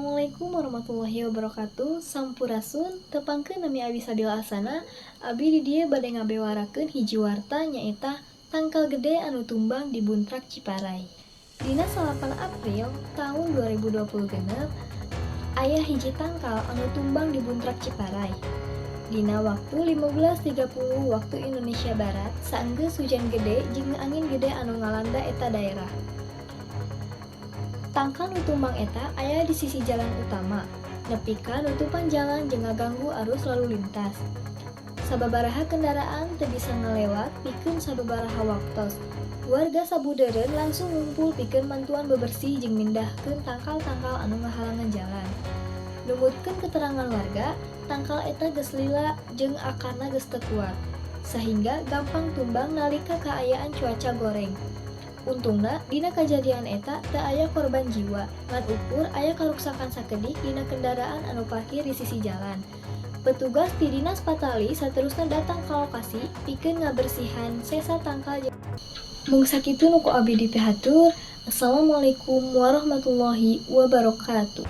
Assalamualaikum warahmatullahi wabarakatuh. Sampurasun, tepangkeun, nami abi Sabila Asana. Abi di dieu bade ngabewarakeun hiji warta, nyaeta tangkal gede anu tumbang di Buntrak Ciparay. Dina 9 April tahun 2026 aya hiji tangkal anu tumbang di Buntrak Ciparay. Dina waktu 15.30 Waktu Indonesia Barat, saenggeus hujan gede jeung angin gede anu ngalanda eta daerah. Tangkal nu tumbang eta aya di sisi jalan utama, nepi ka nutupan jalan jeung ngaganggu arus lalu lintas. Sababaraha kendaraan teu bisa ngalewat pikeun sababaraha waktos. Warga sabudeureun langsung ngumpul pikeun mantuan bebersih jeung mindahkeun tangkal-tangkal anu ngahalangan jalan. Numutkeun keterangan warga, tangkal eta geus lila jeung akarna geus teu kuat, sahingga gampang tumbang nalika kaayaan cuaca goreng. Untungna, dina kajadian eta teu aya korban jiwa, ngan ukur aya karuksakan sakedik dina kendaraan anu parkir di sisi jalan. Petugas ti Dinas Patali saterusna datang ka lokasi pikeun ngabersihan sesa tangkal. Mung sakitu nu ku abi dipihatur. Assalamualaikum warahmatullahi wabarakatuh.